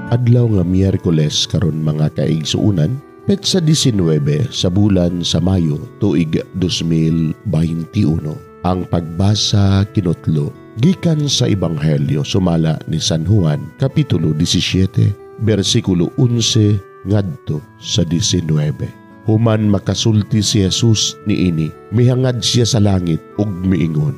Adlaw nga Miyerkules karon, mga kaigsuonan, petsa 19 sa bulan sa Mayo, tuig 2021. Ang pagbasa kinutlo gikan sa Ebanghelyo sumala ni San Juan, kapitulo 17, bersikulo 11 ngadto sa 19. Human makasulti si Jesus niini, mihangad siya sa langit ug miingon,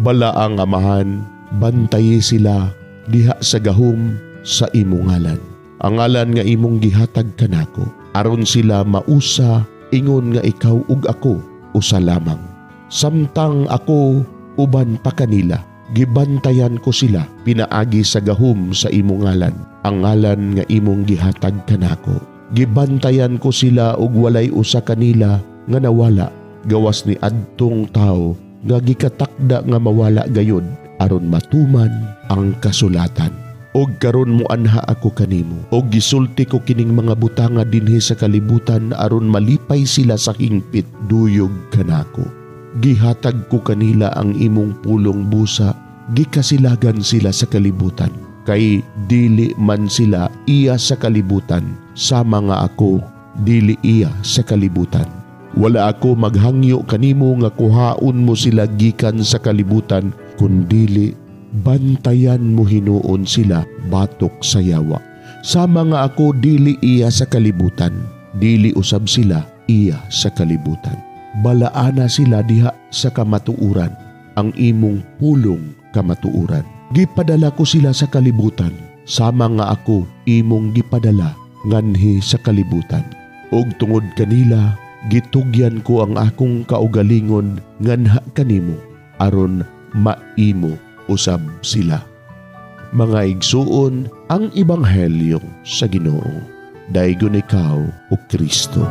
"Balaang Amahan, bantayi sila diha sa gahom sa imong ngalan. Ang ngalan nga imong gihatag kanako, aron sila mausa ingon nga ikaw ug ako usa lamang. Samtang ako uban pa kanila, gibantayan ko sila pinaagi sa gahom sa imong ngalan, ang ngalan nga imong gihatag kanako. Gibantayan ko sila ug walay usa kanila nga nawala gawas ni adtong tawo nga gikatakda nga mawala gayud, aron matuman ang kasulatan. Og karon moanha ako kanimo, og gisulti ko kining mga butanga dinhi sa kalibutan aron malipay sila sa hingpit duyog kanako. Gihatag ko kanila ang imong pulong busa, gikasilagan sila sa kalibutan, kay dili man sila iya sa kalibutan, sama nga ako dili iya sa kalibutan. Wala ako maghangyo kanimo nga kuhaon mo sila gikan sa kalibutan, kundili bantayan mo hinuon sila batok sa yawa. Sama nga ako dili iya sa kalibutan, dili usab sila iya sa kalibutan. Balaana sila diha sa kamatuoran, ang imong pulong kamatuoran. Gipadala ko sila sa kalibutan, sama nga ako imong gipadala nganhi sa kalibutan. Ug tungod kanila, gitugyan ko ang akong kaugalingon nganha kanimo, aron maimo usab sila." Mga igsuon, ang ebanghelyo sa Ginoo. Daygon ikaw, o Kristo.